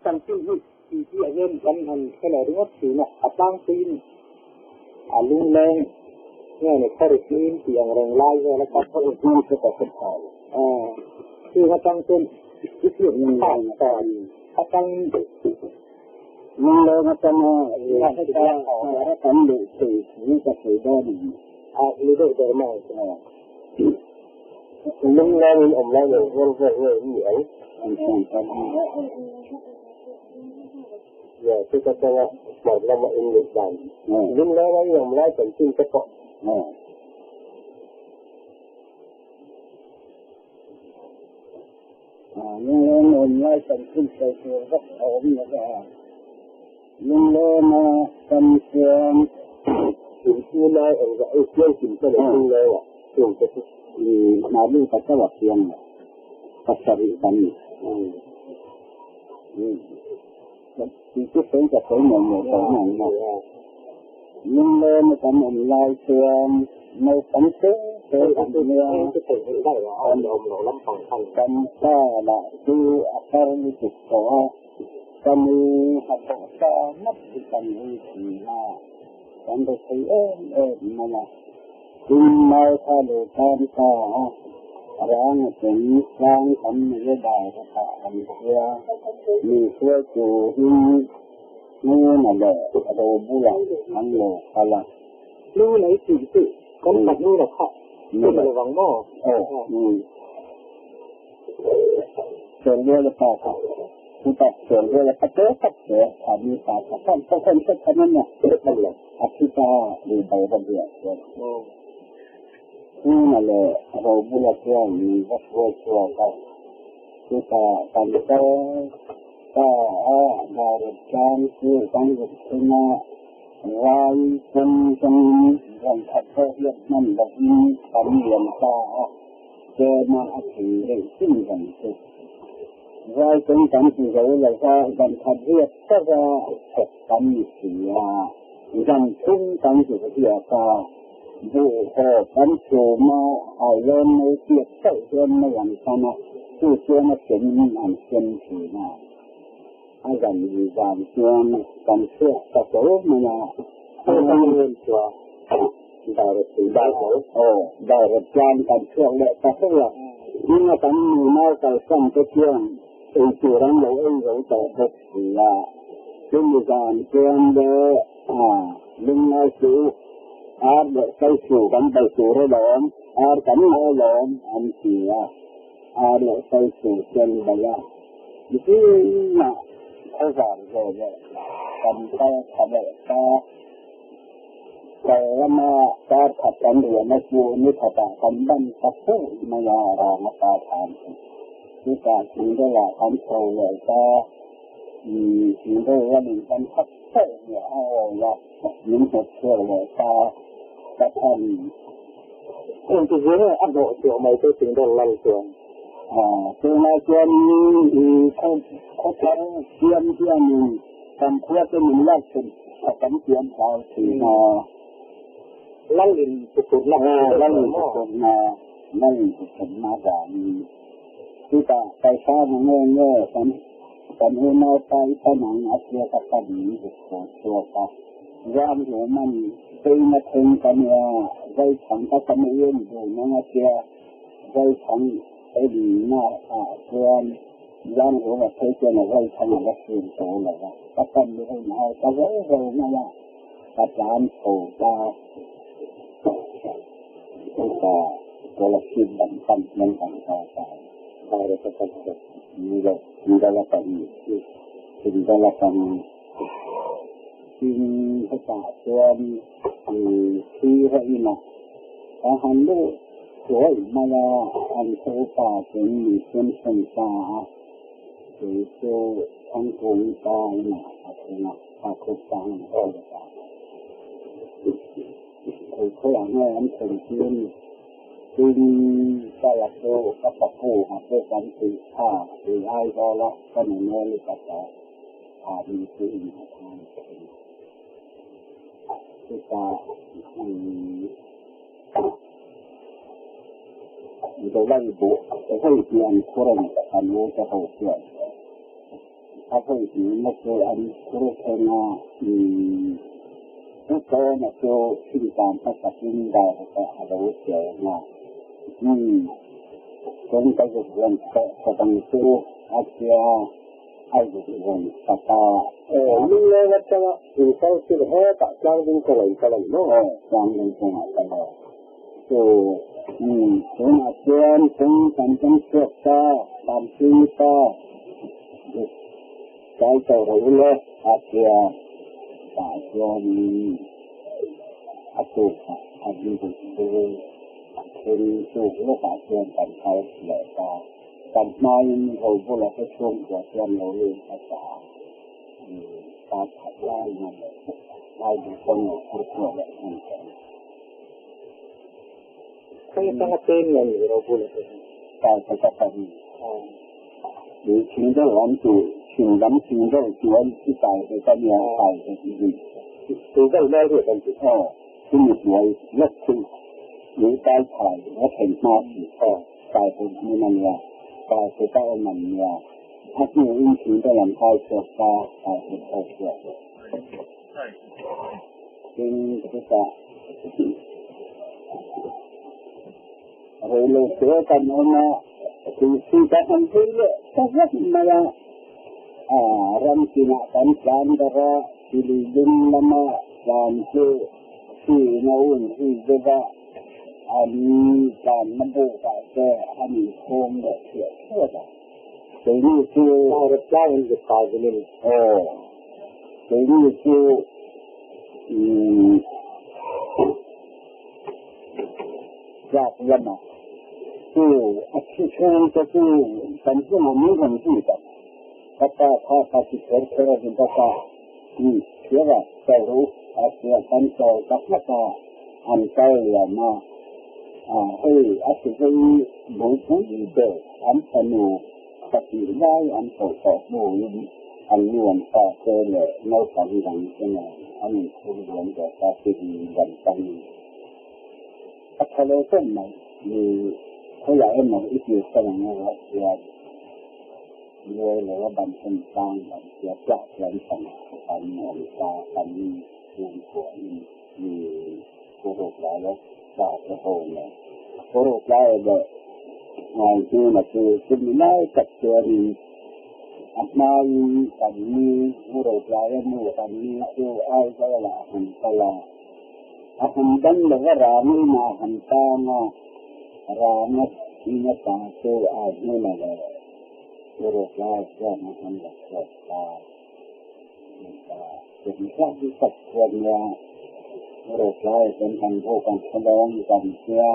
Chanchin hi titi ah hian kan han hre leh ringawt thin a, a tlangpuiin a lungleng nge ni khaw ri tih ang reng lai vel a kha. Chung atang chuan atang Lungleng atanga kan luh thei hi ka sawi dawn a ni. A ni deuh ber mai. Lungleng in awm lai nen hian vel nge in nih ang? Ia, chuta tanga hmar lama in luh dan. Lunglenga i awm lai chanchin te pawh. Lungleng awm lai chanchin sawi tur vak a awm lo va. Lunglenga kan chuan Inpu lai engzah ei piang kim te leh lunglenga chung te chu. Mahni ka chauh a piang lo, pasarih kan ni. Tih chu sawi ka sawi nuam lo tawh mai a. Lunglenga kan awm lai chuan naupang te te kan nia. Kan pa lah chu a kar lutuk tawh a, ka nu hnathawh sa ngawt hi kan ei thin a, kan be thei em em mai a. Tin, nau kha lo tan ta a, rang a cheng tlang kan ni e dai ka thah kan hria, min hruai turin Nguna leh Robula an lo kal a. Lu nei tih chu kan pahnih la kha tum lo vang maw? Aw, Sawrbuala pa kha chutah Sawrbuala pa te tak te kha mi pa kha khan ka khan hret khan an a thi ta ri bo va biah chuan Chhuna leh Robula chuan min va hruai chhuak a, chutah kan kal ta a, Darep tlang chu kan zuk thleng a, Rai kawng zawngin zan khat pawh hian hman lovin kan lian ta a. Tlema a thei reuh chin reng chu. Vai kawng kan ti zo lo va, zan khat riak tak a thawk kan ni si a, zan thum kan zuk riak a, buh haw kan chhum a, hailawn mai piak chauh chuan mai an pan a, chu chuan a sem in an sem thin a. A zan ni zan chuan kan chhuak ta fo mai a. Dairet tlang kan chhuak leh ta fo a, hminga kan nunau kalsan te chuan ei tur an lo ei zo tawh bawk si a. Chumi zan chuan le lungngai suh u, ar leh saisu kan bei tur alawm, ar kan la alawm an ti a, ar leh saisu chuan bei a. Zingah khawvar ve leh kan kal tha leh ta. Kal lama kar khat kan riahna chu ni khatah kan ban ta fuh mai a, rang a pa than chu. Chutah Thingdawlah kan chho leh ta, Thingdawl lamin kan khat chauh hmiah a awi a, min hnawt chhuak leh ta, ka than. Engtiziah nge a hnawh chhuah mai chu Thingdawl lal chuan? Tunah chuan khaw thar siam hianin kan khua te min lak chhun a kan tiam hlau thin a. Lal in tukurna Lal in tukurna Lal in tukurna vangin chutah paisa na nge nge kan kan unau pa i pan ang a tia ka pan min zuk tur chhuak a. Ram ruman teina thleng ka nia vai thang ka ka mai em dun ang a tia. Vaithang enna ah chuan Zangruma phei chuan a vaithang a va fim tawh lo va, ka pan ni hun ai ka vo vo mai a, ka tlan chho ta chuta Kolasib lam pan hian kan kal ta a. Ni lo, Sindala pahnih chu Sindala kan tin hetah chuan thira inah ka han luh thuaih mai a, an khaw upa ten min siam sawn ta a, kei chu Thangkung pa inah ka thleng a, ka khaw sang a ni ta. Khawi khawiah nge an thlen tir ni? Tin, ka la chu ka papu ha pawh kan tih kha tui Aizawla ka nunel i pasal tha ni chu inah khan ka thleng a. Chutah hei buh hei hi an khur a ni kan u te ho chuan. A vawi hnihna chu an khur thleng a, u Tawna chu thingtan hmasakin dar rukah a lo cheng a. Chuan ka zuk rawn tawh ang chu a tia a zuk rawn sak a. Lungleng atanga inkal chu hetah tlangding kawngah inkal a ni maw? Aw, tlangding kawngah kal a. Chu, tunah chuan kawng kan kan chhuak ta, Tamsui pa, zuk kai tawh rawh u le, a tia. Tah chuanin a tukah a zuk chu a then tuk lawkah chuan kan kal leh ta. Kan hmain Robula te chhungkua chuan lo lut hmasa a, kar khat lai nge lai duh pawn lo phur chhuak leh hman tawh a ni. Khawi atanga peng nge a nih Robula te hi? Kar khat a kan ni thing deuh an tu thing lam thing deuh chuan i kai hek a nia kai hek zui. Tui deuh lai riat an ti. Aw, chumi hnuai lawk chu ui kai phai a thlen hma si. Aw. Kai hek hmun a nia, kai hek a awm an nia, a hnu in thing te lam kai chhuak ta kai hek ho chhuak. Tin, chutah reilo te kan awm a, thingpui kan han vei leh ta vek mai a, ram tinah kan tlan darh a, tili dum lama tlan chu hri in a un zui deuh a. An tlanna bukah te an inkhawm leh thliah thliah a. Keini chu. Pirate tlangin zuk kai vilin. Aw. Keini chu umm tlak lamah chu a thi chhung te chu kan chungah min rawn zui tak. Ka pa kha ka ti kher kher a ni bawk a. Hria cho a tia kan cho ta hmak a, an kal liam a. Hei a ti vei bulpui ber an fanu pahnih lai an koh tawh hnuin an nu an pa te leh naupang dang te nen an inkhur liam ve ta tih lam panin a tha lo hlawm mai. Khawiah emaw i tirsan ang erawh chuan. Luai lo a ban hen tlang ban tia tlak lam pang kan awm ta kan chhungkua in mi puruk lai a tla te ho nen. Puruk lai leh ngai hnuna chu chumi lai tak chuanin a hmain kan ni puruk lai a nu kan ni chu Aizawl ah a han kal a, a han dam lo a rangin a han tang a, ranga ina tang chu ai hnuna leh Puruk lai chuan a han la chhuak ta ta. Kum hlak tak chuan nia puruk lai kan han buk ang khalawng kan tia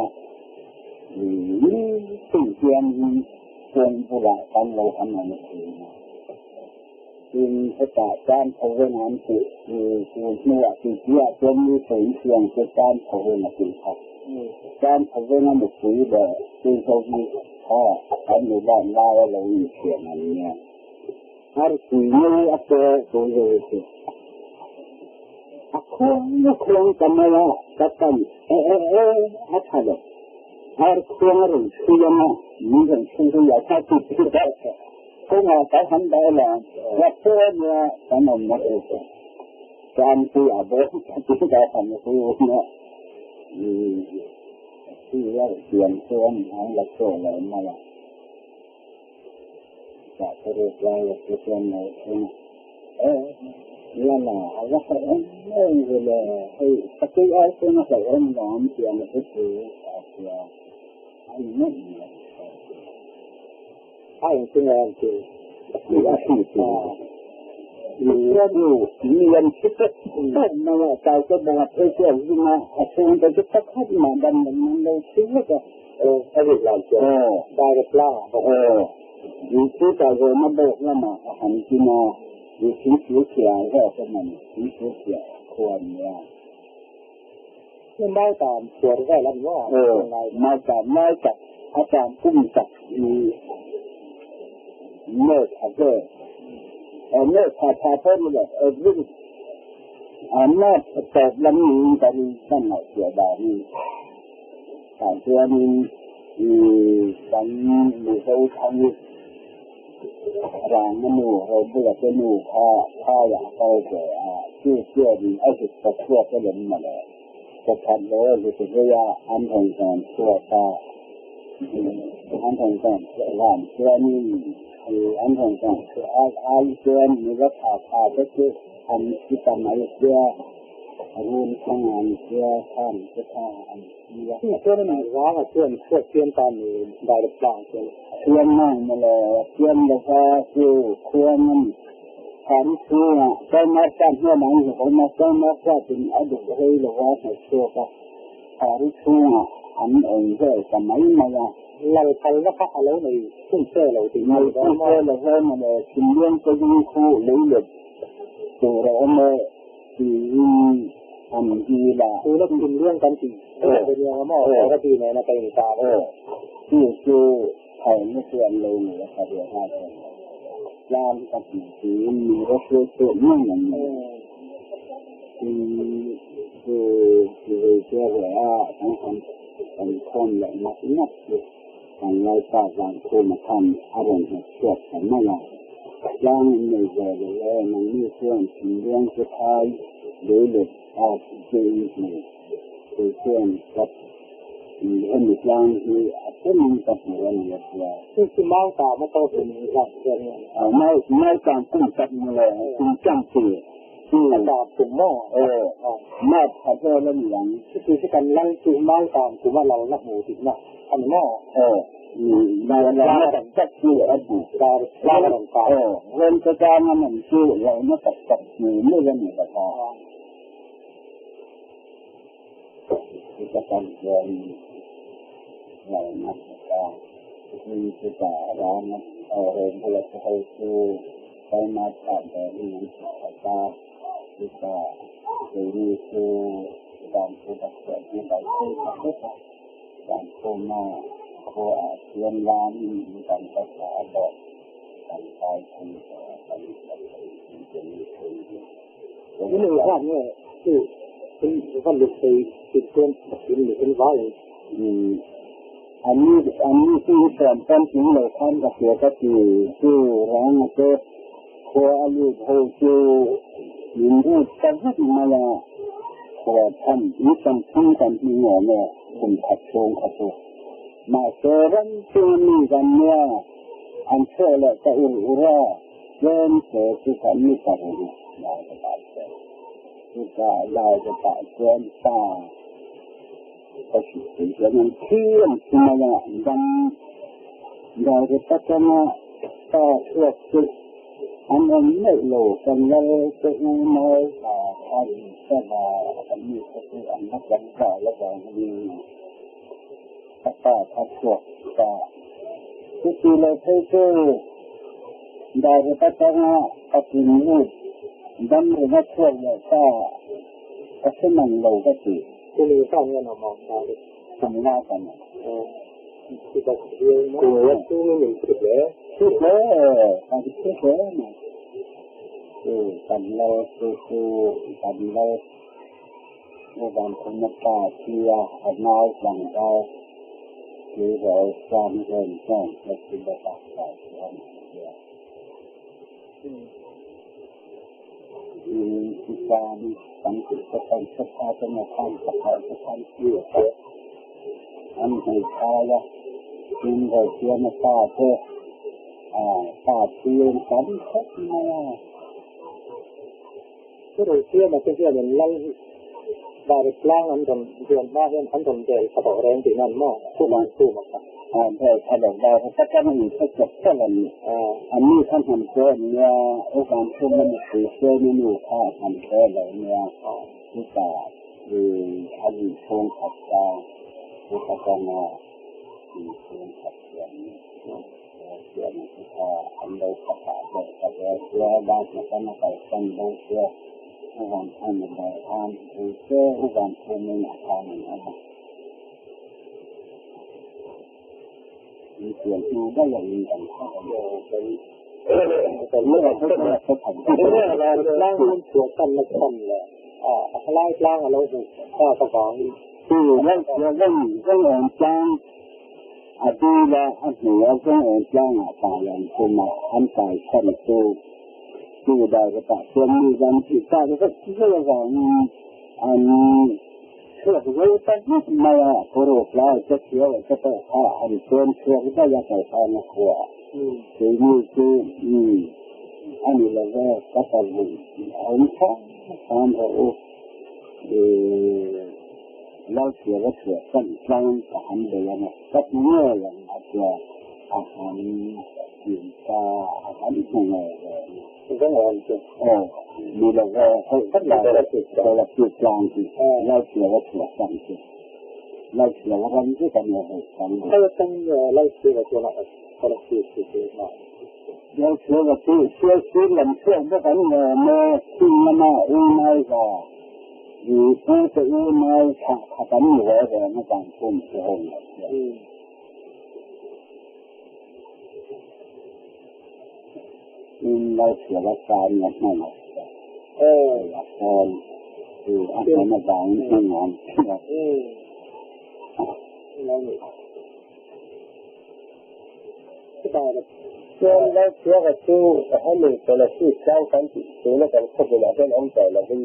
ni hian kawng bulah kan lo han awm thin a. Tin, hetah tan tho veng an tih chu hnuah tihpiah chuan mi sawi thiang chu tan tho veng a tih kha. Tan tho venga mipui leh Tuihovi kha an nulan laia lo inthiam an nia. Har pui ngei a te tur ve chu. A khuang a khuang ta mai a, ka tan e e e a tha lo. Har khuang a rawn chhui ang a, min rawn chhui hui a kha tih chu ka kawngah ka han dah la, ka pawh nia kan awmna tur chu. Tan pui a bawk ka ti ka han hu nia. Khi a siam chuan an la chhuak lo mai a. Tah paruk lai a pu chuan lo thleng a, E, Lala, a va hlauhawm em ve le, hei sakei ai chuan a hlauhawm lo ang tih ang chu chu a tia, a ni ngawt mai a ti. A engtin nge an tih? Tih a hrilh ta. Mi mi an thi tawk tawk mai a, tlai te bawngah phei chu a zing a, a chhungte chu pakhat mah dam lo an lo thi vek a. A rit lai chuan direct tlang ah bawk. Aw, chu tlai zawhna bawk lamah a han tin a, mi thingthir chhia zawk a man, thingthir chhia khua a nia. Ni mautam chhuar vel a ni maw? Aw, mautam lai tak, a tam kum tak hi note a vel. Aw, note tha tha pawh ni lo, every a note tawp lam niin ka ring ka ngaihtuah danin. Tah chuanin kan Mizo thang hi. Ranga nu Robula te nu kha phaiah a kal ve a, chu chuanin a zuk ta chhuak alawm mawle. Pakhat lo a zuk vei a, an rawn zan chhuak a, an rawn zan chhuah chuanin an rawn zan chhuah ai ai chuan nula tha tha te chu an thi ta mai sia, run thang an sia, khan te kha an thi a. Chu chuan a nih vanga chuan chhuak siam ta ni direct tlang chuan. Siam nang mawle, siam lova chu khuang a ni. Kan chhungah China tan hian an zuk awm a, China huatin a duh rei lova hnawt chhuak a, Phari chhungah an awm vel ta mai mai a. Lal phalna kha a lo nei hun che lo tih mai dawn maw? Nei hun che lo ve mawle, Thinliang te ding khu leilet tur a awm e tiin an dil a. Tuna Thinliang kan tih vel ve niang a maw? Kawrati nena ka inkar. Aw, chu chu Phalna chu an lo nei a, ka ruah nghal thei lo. Tlang ka hmu tiin min va hruai chhuak ngei ang mai. Tin, chu vei chu a reh a, kan han kan khawm leh ngat ngat chu kan Lalpa Vankhuma khan a rawn hnawt chhuak ta mai a. Tlang in nei ve lo e, nangni chuan thinlung chu phai leilet a chu in hmu. Kei chuan ka Hemi tlang hi a pawmin ka hmu a ni a tia. Chu chu mau tam a to tum zat ber nge? Mau mau tam kum tak mu le, kum tam ti. A tam kum maw? Aw, mau khat vel a ni ang. Chuti chu kan lal chu mau tam kum a lalna hmu tihna a ni maw? Aw, lalna tak tak chu a bu. Tlang a rawn kai. Aw, Rente tlang a man chu lalna tak tak hmu mai a ni lo va. Chutah chuan lalna hmuta zui chutah Rama Robula te ho chu China thlah darin an hmu khat a, chutah keini chu Vankhuma chhuah chu kan phei ta vek a, Vankhuma khuaah chuan lamin kan va thlah a bawk, kan kai thei tawh a, kan thei. In engzat nge chu in va lut thei tih chuan in lut in vai ang. Anni anni chu hi chuan pumping lo khan ka hria ka ti chu rang a te khua a lut ho chu min lut ta vek mai a khua tham in tam thum kan hming awm e kum khat chhung kha chu mahse ram chunga mi kan nia an chhuah leh ta ur ur a. Tlem te chu kan ni ta reng a, lai ka pah chuan. Chutah lai ka pah chuan pa ka hrilh thei chuan an thi an thi mai a, dam dai ri patanga pa chhuak chu an awm meuh lo, kan lal te unau hna kha in sava kan mi kha chu an la tlangval avangin ka pa kha chhuak ta. Chuti lo phei chu Daruk atanga ka tling lut dam ringa chhuak leh ta ka hre mang lo ka ti. Chumi khan hian awm awm Daruk. Chumi na kan awm. Kumia chungin min phu hle. Phu hle, kan phu hle mai. Kan lal chu chu kan lal. Vankhuma pa tia a nau tlangval tleirawl sang ren chuan ka ti bawk a, tah chuan a hria. Tichuan kan tihte kan hre pha te maw khan pakhat te khan hriat a, an hmeichhai a, tin Rosiana pa te pa thil tam khawp mai a. Chu Rosiana te hian in lal hi Bari tlang an rawn zuan hma hian an rawn bel kha tawh reng tihna an maw? Chu van chu mak a. A bel kha lo Bari ka tang in kha chawp chawp a ni. A ni kha hnam te an nia, u van chhung a nupui Seni nu kha a hnam te lo nia. Chutah i an inchhung khat ta, chuta tanga inchhung khat chu an ni. Siam chu kha an lo pakah deuh ta ve sia, bak na kan a kalsan bo sia, u van khan a ber khan ui se u van phumin a khan an awm a. In siam hnu daih a in kan kha awm Lai tlang a lo hmuh tak avangin. Chu lai tlang awm tlang. A dil a, a hnu a zawng awm tlangah tah an tum a, an kai san chu chu dai ka tah chuan mi zan tih tak vek vek avangin an chhuak zo ta vek mai a, pawrawk lai te thiau te pawh kha an chuan chhuak daih a kalsan a khua. Keini chu a ni lo ve, ka ta vui awm hram hram rawh u. Lalchhiara chhuah san tlang ka han bei ang a, ka hmu ngei ang a tia a han tin ta a han hmu ngei ve a ni. Aw, ni lo ve, hei Dawlati tlang hi Lalchhiara chhuah san chu Lalchhiara ram vek a nia hei tlang hi. Lalchhiara chu Sialsir lam chhuak bawk an ni awm e, Chin lama unau za i pu te unau thlah khat an ni ve ve ang a vang pum chu ho ngei hian. In Lalchhiara sa a nia hmang a hria. A sawn chu a hman avangin hmang an hria. Chuan Lalchhiara chu hemi Kolasib tlang kan tih tuna kan khawpinah hian awm tawh lovin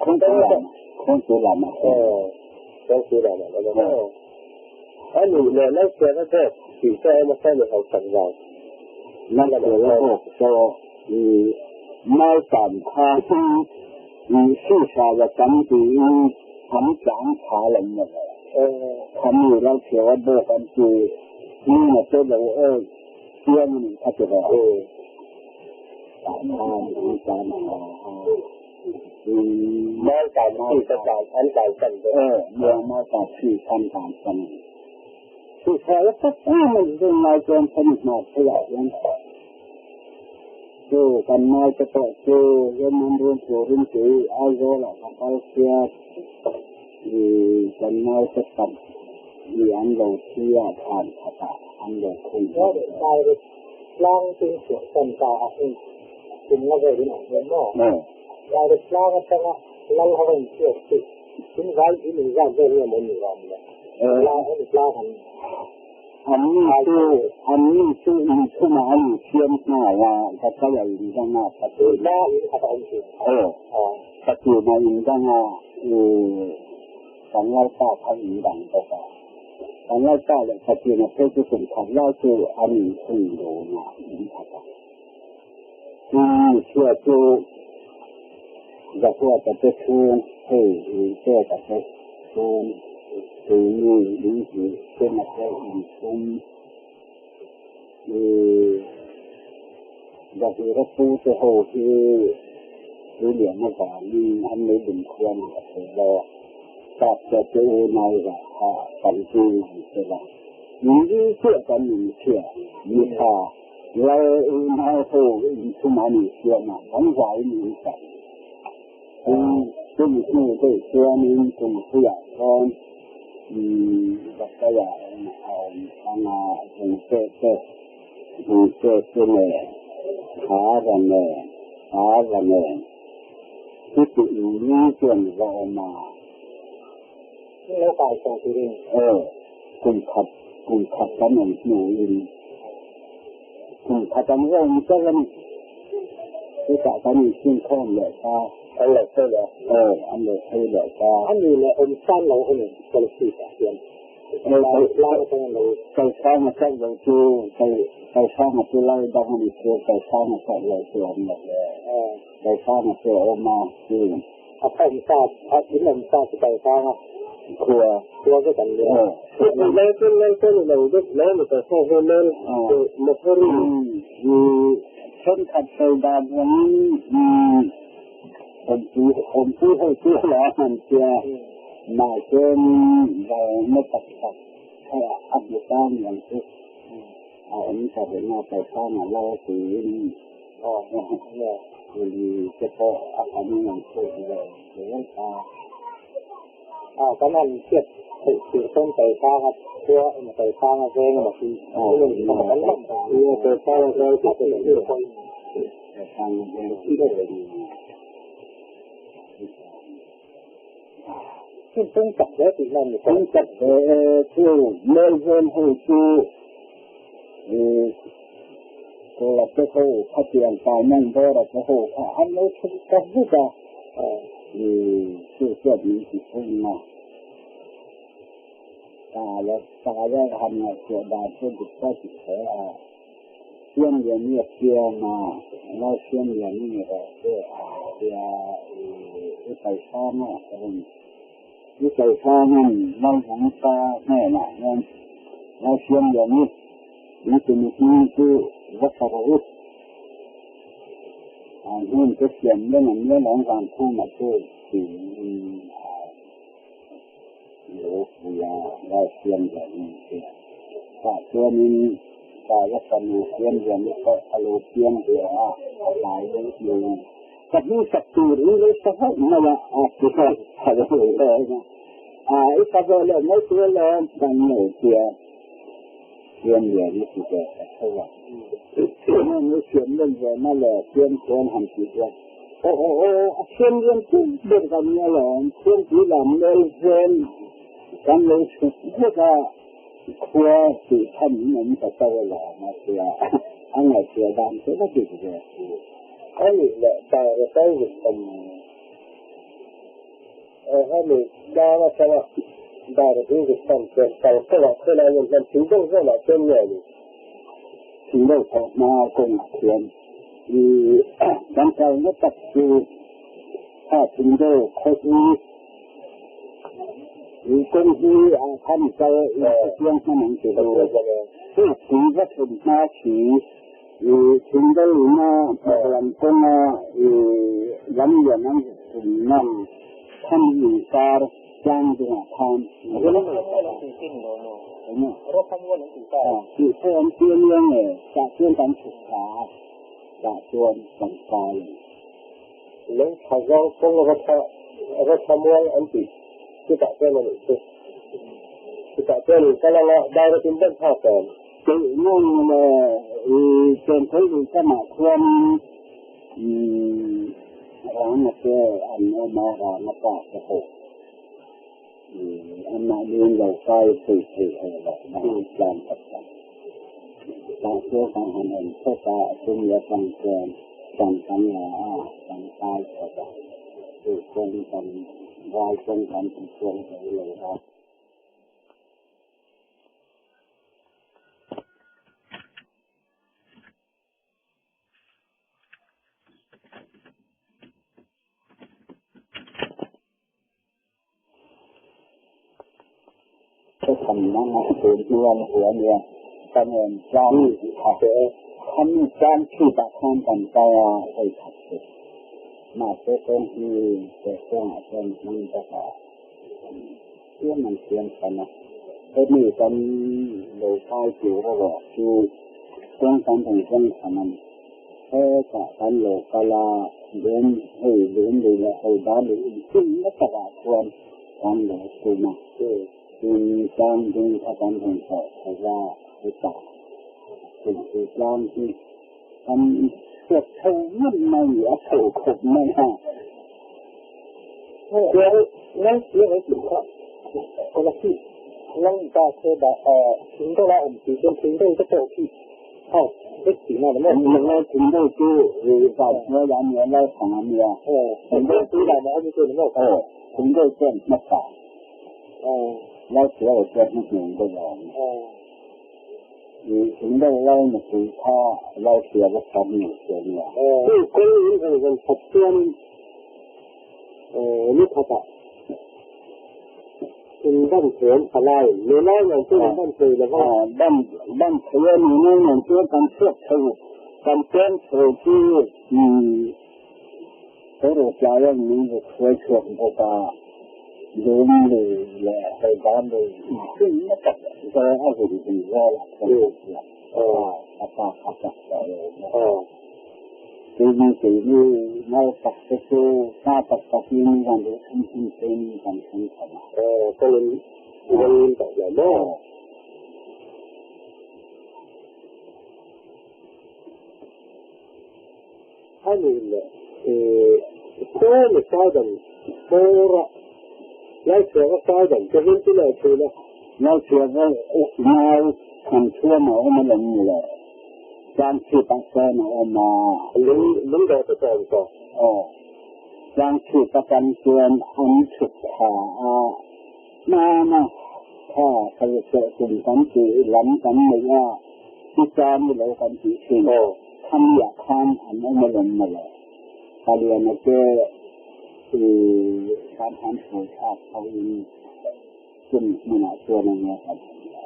Kawngpui lamah hian. Kawngpui lamah an awm a. A nih leh Lalchhiara bawk tih te a awm a khan i hausak vang. Lalchhiara bawk pawh i Mautam kha hi i sisa la tam tiin an tlang tha lo ni ve. Khami Lalchhiara bawk an ti Nuna te lo awi chiang a nih kha ti rawh. Tah khan an tlan tha a. Mautam sisa tlan an tlan san deuh. Aw, muang Mautam sisa an tlan san a ni. Sisa la tak em a ni dun lai chuan kan hmar pheiah hian chu kan naute pawh chu ram an run turin tui Aizawlah ka kal sia i kan naute tam i an lo thi a thlan khatah an lo khung hlauh ve. Direct tlang tin chhuah san ta a hei kum nga velin awm ve maw? Direct tlang atanga lal ho in chhuak chu in vai in inzat vel nge maw ni awm le? Tlang hemi tlang han Anni chu anni chu inchhungah an insiam nghal a, ka kal a indang a ka ti. Tuna in khat a awm thin. Aw, ka tuna indang a, i kan lalpa kha indang bawk a. Kan lalpa leh ka tuna phei chu kum khat lai chu an inchhung dun a, in khat a. Tin, Mithia chu Zahuata te chhung, hei Rilpeka te chhung, keini in hnih Sena te in thum, i Zahira pu te ho hi Tuilian avangin an leilung khuan a thei lo a, Kapte te unau zah kha kan zui ang che la. Min ring chiah kan inchhia, mitha. Lal unau ho inchhum a nih chuan a kan vaiin in sak. Tin, chumi hnu daih chuanin Tumpuiah chuan Zakaiah a awm thang a, Zungte te, Zungte te nen, Thara nen, Thara nen, chuti inring chuan va awm a. Lo kai tawh turin. Aw, kum khat, kum khat kan awm hnuin kum khat an va awm tel a ni. Chutah kan inchhunkhawm leh ta. An lo phei leh. Aw, an lo phei leh ta. A ni leh awm san lo a ni policy ah hian. Lai atanga lo. Kalsanga chauh lo chu, Kalsanga chu lai dang a ni chu, Kalsanga chauh lo chu a awm lo le. Kalsanga chu a awm a, chu. A kha awm sa, a in awm sa chu kal sang a. Khua. Khua vek an nia. Lal chu lal chu ni lo deuh lo ni ta sa hi lal motor i thenkhat sawi dan rengin awmpui awmpui ho chu lo a hman sia mahse zalna tak tak a hmu ta niang chu a awm ta reng a kalsanga lal tiin Kuli te pawh a kan inang chhuak ve zel ta. A kan han hriat theih tur chuan Kalsanga khua emaw Kalsanga veng emaw hi kan lam dan. Kalsanga veng tih te pawh in. Kalsanga veng tih te pawh in. Chin pung chak hle tih nan ni Pung chak hle chu Melbourne ho chu Kawla te ho khatiang Tainang Bawra te ho kha an lo chhuk ta vek a, chu chuan min ti phung a. Taia Taia han ngaihtuah dan chu dik ta ti hle a. Siamliani a piang a, Lal Siamliani ni rawh se a tia i Paihsanga a rawn i Paihsanga'n Lalvungpa hnenah hian Lal Siamliani in tunu hming chu va tha rawh u. An hun te siam reng an nia lawm Vankhuma chu tiin a Ropuia Lal Siamliani chu tah chuanin Taia fanu Siamliani pawh a lo piang ve a, a tlai deuh hlei. Ka hmuhsak tur in lo sa hauh mai a, a ti a, a lo leng a. A, i sa ve leh mai tur alawm kan lo ti a, Siamliani ti ve ta tho a. Heng i siam len ve na leh siam chuan han ti chuan, Aw aw aw, a siam lian pui ber ka nia lawm, Siampui lam mel zen kan lo chhuk vek a, khua tih tham in awm ta cho alawm a tia, a ngaihtuah dan chu va dik ve si. A nih leh dar a kal ruk awm a hemi tlang atanga dar a ruk hman chuan kal kawngah khawlai nge hman thing deuh zawnah chuan nge a ni? Thing deuh thawh hma kawngah khian i kan kalna tak chu kha thing deuh khawpui i kawng hi a khan kal i chiang hman ang ti lo. Chu tui va thlen hma si i thing deuh ina hmar lam kawnga i lam lian an tum nam tham inkar tlang dungah khan tih pawh an ti ania nge tah chuan kan chhuk thla a tah chuan kan kai a ni. Lei tha zawng kawng rawtha mual an tih chutah chuan a nih chu. Chutah chuan in kal anga direct in ban phak awm. Keih ngawng leh i chen thei lui tamah khuan ranga te an awm a, ranga pa te ho anmahni in lo kai pui thei ho loh na tlang khat tak. Tah chuan kan han en phawt a, chumi atang chuan kan kan la a, kan kai phawt a, chu kawng kan vai kawng kan ti chuang zo lo a. Ka tham nang a tun hnuan hua nia ka nen tlang kha khami tlang chhipah khan kan kal a hei khat chu mahse kawng hi he kawngah chuan hmang bawk a siam an siam hran a hemi kan lo kai tur erawh chu kawng kan rawn zawng hran a ni hetah kan lo kal a lung hei lung lui leh ho dar lui inchungna takah chuan kan lo tum a, tin tlang ding kha kan rawn hlawh chho va, hetah thingpui tlang hi kan chhuak chho ngam mai a chho khawp mai a. Thing deuh chu van hnuaiah a nia, Lalthang a nia. Thing deuh chuan hmasa, Lalthia lo chuan hnuhnung deuh a awm. Thing deuh Lal nupui kha Lalthia va sam ni chu a nia. Ni khatah in ban thiam palai nula nen chu in ban thei lo va. Ban ban thei a nula nen chu kan chhuak thei kan pen thei chu Hero tlaia min va hruai chhuak bawk a, lung lui leh hei van lui inchhunna tak zawng a vun vun zalah chuan kan hria. A pa kha chak tawh lo bawk a. Keini keini nau tak te chu hma tak takin van duh thum thum tein kan thleng chho a. Kawngin kawngin tawh lo maw? A nih leh khaw mi Southern hmawra. Lalchhiava kai dan te hin chu lo thin a. Lalchhiava nau Thanchhuam a awm alawm ni le. Tlangchhip ah sawn a awm a. Lung lungdawh te pawh a awm tawh. Aw. Tlangchhip atang chuan an chhuk thla a. Hmana kha sawiseh kum kan tih lam kan neih a, Pi Chami lo kan tih thin. Khamiah khan an awm alawm ni le. Paliana te i khan han hruai thlak tho in chumi hmunah chuan a nia kan awm le.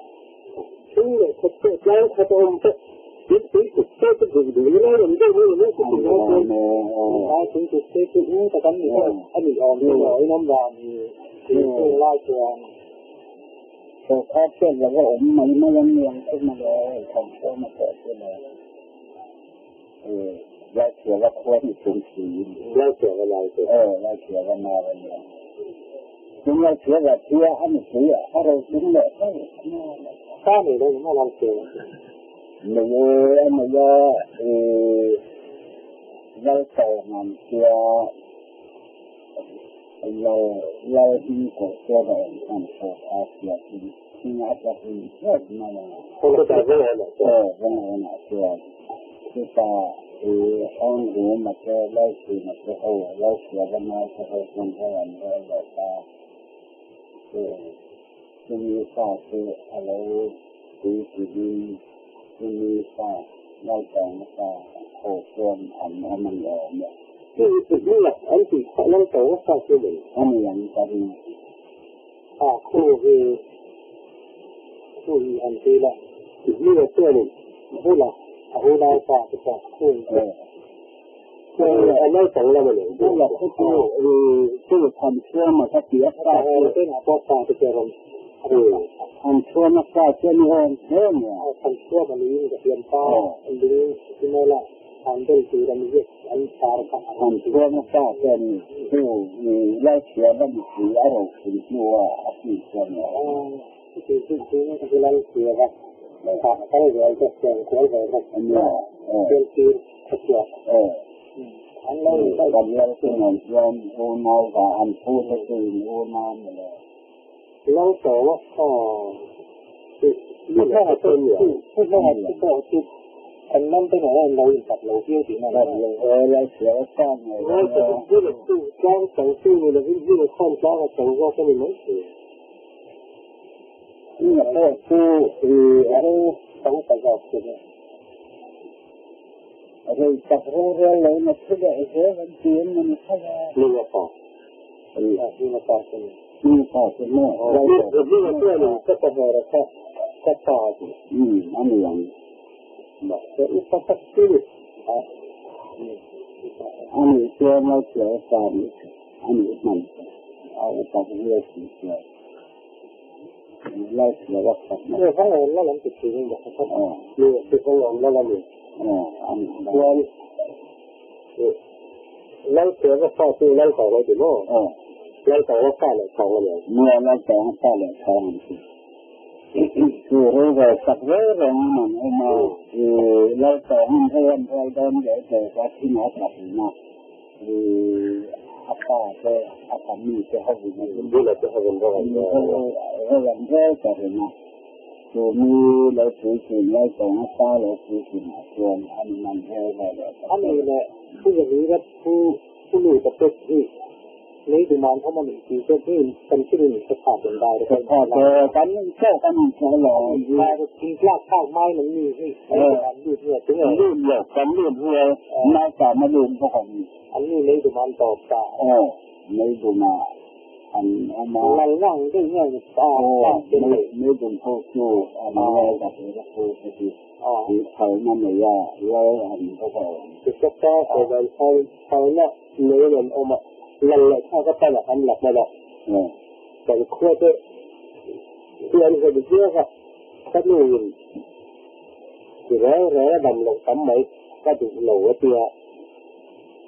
Thing leh khat pawh tlang khat a awm pawh in tui kut te chu duh duh ila awm deuh mai mai chu tih lai chuan a thing kut te chu eng tak an ni pawh a nih awm hi maw in awm dan hi chung lai chuan. Sawrkar hriat loh a awm mai mai an ni ang chu mawle thawmhnaw pawh chu le. Lalchhiava khua hi chung siin. Lalchhiava nau chu. Aw, Lalchhiava nau a nia. Chung Lalchhiava thia a nupui a a rochung leh fo. Ka nei lo ni maw Lalchhiava chu? Nei e, a nei a, Laltawng an tia, Lal Lalhmingkawh chuan a awm hman hrawk a hriatin thing a tla hlum hlawp mai a. Chutah Aw, Vawnghawnah chuan. Chutah i Hawnguma te, Lalchhuma te ho, Lalchhiava nau te ho chuan ro an rel leh ta. Chumi fa chu a lo puitling chumi fa Laltawna fa ho chuan an awm a ni awm e. Chu i hmingah an tih kha Laltawna fa chu a ni. A ni ang ka ring. A khu hi khu hi an ti la. I hmingah chuanin bula a unaupa te pawh khu in ti. A naupang lam a ni. Bula khu chu chu Thanchhuama ka ti a fa chu. Tunah pawh fa te chu a rawn Thanchhuama fa chu a ni awm hle a nia. Thanchhuama niin ka hriam pa lung Simawla han bel tur an ziak an tar kha. Thanchhuama fa te an ni. Chu Lalchhiava mipui a rohring hnua a hrin chu a ni awm. Chuti chu chu Lalchhiava kha a kal zel te cheng kual ve bawk a nia. Sialsir khawchhuak. An lo in daih. Kan lal chu nen chuan unau va an pu te chu in unau maw le. Lal tawng a kha pu hmanga chu pawh chu an man te nen a in lo in hlat lo viau tihna a ni. Lalchhiava fa ngei a nia. Tlang changtu ni lovin hmun a khan tlang a chang zawk a ni mai thei. Hming pawh chu i ro chang ta zawk chu ni. Rei tak rorel lo na thu leh zel an ti em ni kha le? Hming a pa. Hming a pa chu ni. Hming a pa chu maw? Hming a chuanin ka pahera kha ka pa a ti. Umm a ni ang. Mahse upa tak chu ni. A nih chuan lo chhiar a pa nih a nih hman chu a upa viau si chuan. A pa te a pa mi te hovin a rin Bula te hovin ro an rel a. Ro an rel ta reng a. Chu mi lo puitlin lai tawng a pa lo puitlin ah chuan an in an rel ve leh ta A nei leh Pu Zahira Pu Pu Luta pek hi lei duman awm a nih tih te hi kan thil in hre phak in dai Hre phak e, kan in chauh kan in hre lo. Thing tlak phak mai an ni hi lei duman lut nge tunge? Lut lo, kan lut rual naupang a lut bawk ang. An ni lei dum an tawp ta. Aw, lei dum ah an awm a. Lal na ang deuh nge ni ta ta te nei. Lei dum ho chu an lal ta hle a pu te hi tih phalna nei a lal an bawk a awm. Ti chawk ta sawi dan phal phalna nei an awm a, lal leh thlak atana an la hman a. Kan khua te hi an hlet viau a, ka nu in ti reng reng a dam loh tam mai ka duh lo a tia.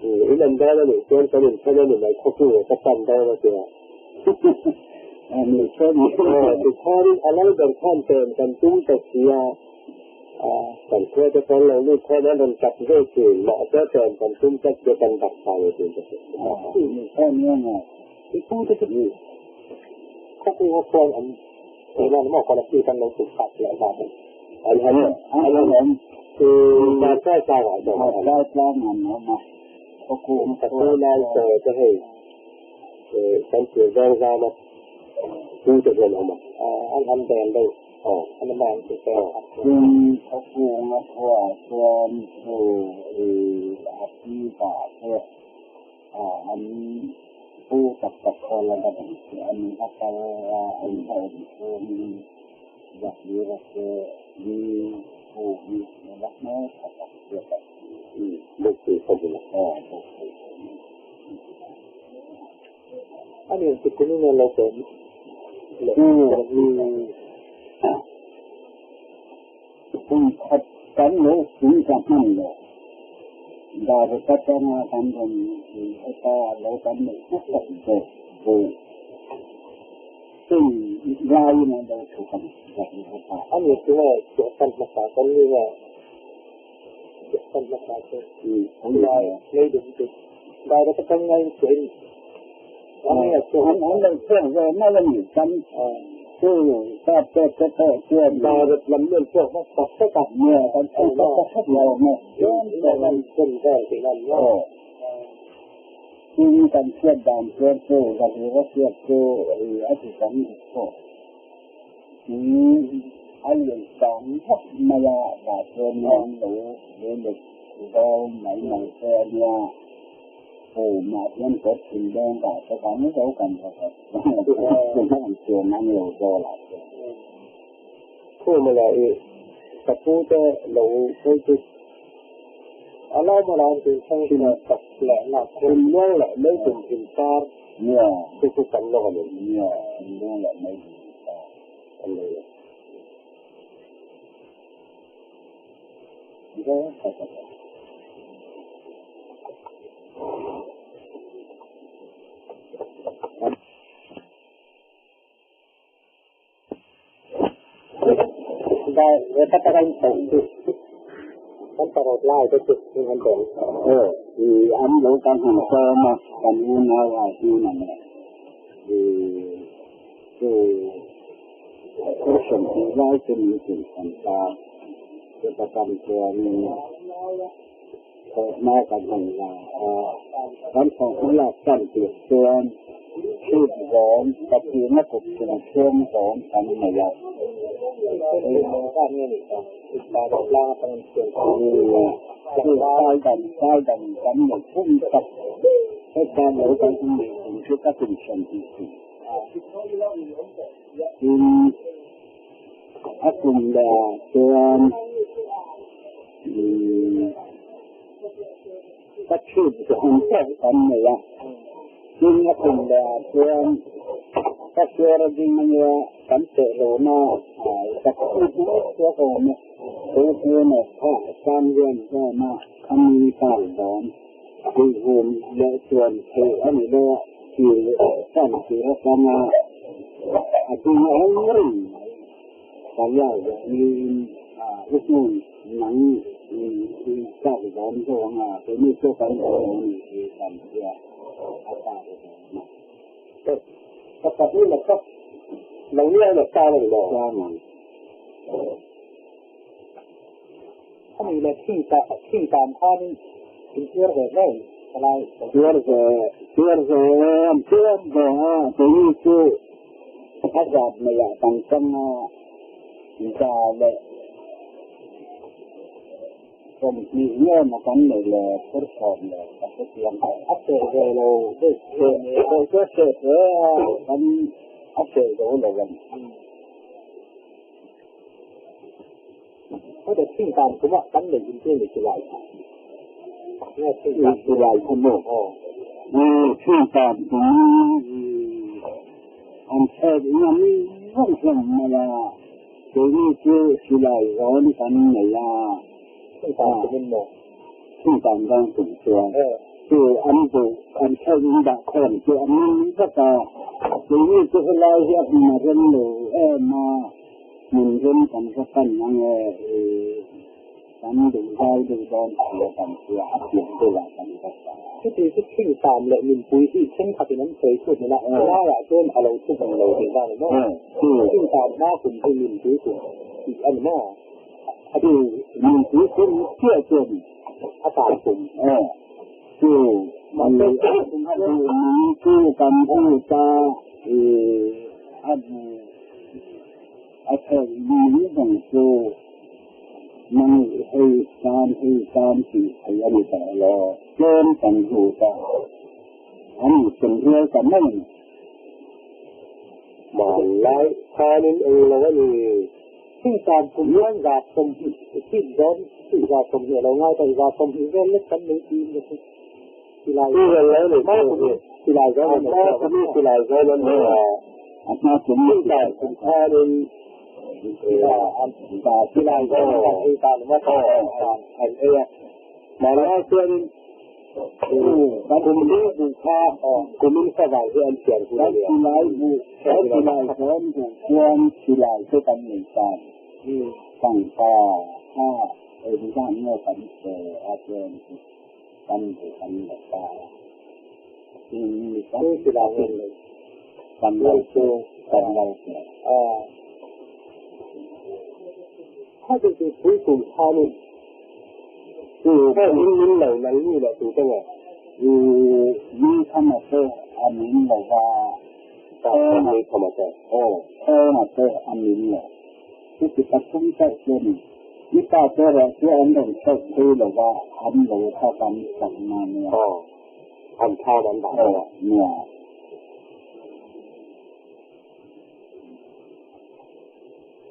In an dawn a nih chuan kan inthen a ni mai khawpui ah ka pan dawn a tia. Tikhanin a lo ber khan pen kan tum ta si a, kan khua te pawn lo lut khan an rawn tap ve thin, mahse pen kan tum tlat chu kan dak ta lo thin ka hria. Khawpui khuan an tihna ni maw quality kan lo tih khat leh vang an han an awm Darkai tlangah zawk Darkai tlang an awm a khawkung ka pu lai sawi te hei kan tir veng zam a pu te hian awm a an han bel deuh aw an man chu te tin khawkung a khua chuan chu i a pi pa te an pu tak tak ho la dam chu an va kal a an va awm chhungin Zahira te ni pu hi nula hmeltha tak hriat a ni. Bawkpui khaw bulah. Aw, Bawkpui khaw bulah. A nih chu kumin a lo pem leh. Kum khat kan lo pui ka hman lo. Dar ka tanga kan rawn heta lo kan neih hmasak ber buh chumi laiin an lo chhuk a ni. A nih chu nge chhuahsan hmasa kan ni nge chhuahsan hmasa chu lai lei dum chu dar ka tanga in chhuahin an lo chhuak ve mai a ni kan chu sap te te pawh chuan Bharat lam nen chhuak hmasa vek a nia kan chhuak hmasa vek lo maw lam chen vel tih lan maw tin kan hriat dan chuan chu Zahira hriat chu a ti tam dik pawh tui a lian sang vak mai a tah chuan an lo let zawng mai mai te a nia. Hei mah hian kawt thing deng dah te kan zo kan hre khat an chuan an lo zawl ah chuan. Thu mawla i ka pu te lo phei chu a lo mawla an tih thleng thin tak leh nak thinlung leh meitum inkar chu chu kan lawk a ni. Nia, thinlung leh meitum inkar an nei a. An lo kan han sawm a, kan unau ah hian a ni. Chu Christian tih lai chu min tinhsan ta. Chuta kan chuanin thawhhma kan han la a, kan thawhhma lak tan tir chuan chhip zawm pathina kut chung chhung zawm kan nei a. Sai dan sai dan kan neih pum tak heta lo kan awm leh tum chu ka tum hran tih chu. Tin, a kum leh ah chuan ka chhip zawng pawh kan nei a. Tin, a kum leh ah chuan ka suar a ding ania kan teh lohna ka chhip mai chhuak a awm a. Chu hmunah kha san lian zawna khami kar dawn tihhum leh chuan theih a ni lo a, thir san thir atanga a ding awm reng mai. Parial zawh niin i hmun nang i kar dawn zawk anga keini chu kan awm lo a ni tih kan hria a kar dawn a. Ka pahnih ka nang ni ai na tan a ni maw? Tan ang. Ani leh thing ta thing tan khanin in tuar ve hle palai. Tuar ve tuar ve an tuar ve a keini chu a zat mai ah kan chang a za leh sawmhnih nge maw kan neih le phur sawm leh ka hre chiang. A seh ve lo seh seh chu a seh ve a kan a seh zo lo ang. Heta thing tan kuma kan neih in chu ni silai kha. Nge thing tan silai kha maw? Aw. Thing tan kum an chhek ngam vak hlawm mai a, keini chu silai zawn kan nei a. Thing tan kumin maw? Thing tan dawn kum chuan chu an duh an chhek in dah khawm chu an ngam vak a, keini chu helai hi a hmun a rem lo em a. Min ram kan va pan ang e. Kan duh zai duh dawn sia kan sia a pian bulah kan va sa. Chuti chu thingtam leh minpui hi thenkhatin an sawi chhut nena helaiah chuan a lo thu hman lo tih dan a ni maw? Thingtam hma kum hi minpui kum tih a ni maw? Chu minpui kum chiah chu a ni. A tan kum. Chu chu kan hu ta a bu a thawk ni zawng chu nang hei tan hei tan tih thei a ni tawh lo. Tlem kan hu ta an tum rial ta mai a ni. Hmanlai khanin eng lo a ni. Thingtan kum hian 30 feet zawn feet 30 a lo ngai ta, 30 vel lek kan nei tiin ka hre. Silai silai zawn an nei tawh. Silai zawn an nei a. A hma kum thingtan kum khanin silai zawn an ei ta ni maw? An ei a. Hmanlai chuanin kum li buh kha kumin favang hi an siam hun a nia. Silai buh, silai zawn buh chuan silai chu kan nei ta. Pangpa kha engzah nge kan pe a chuan chu kan buh kan la ta. Kan silai ngen lo. Kan lo chu kan lo pe. Kha chu chu pui kum khanin Heng in min lo nang ni leh tu te nge? Mi khama te a min lo va. Mi khama te. Aw, khama te a min lo. Chuti pathum chauh chu a ni. Mi pa te erawh chu an rawn chauh phei lo va, an lo kha kan sak na nia. Aw, an thlam an dah lo. Nia.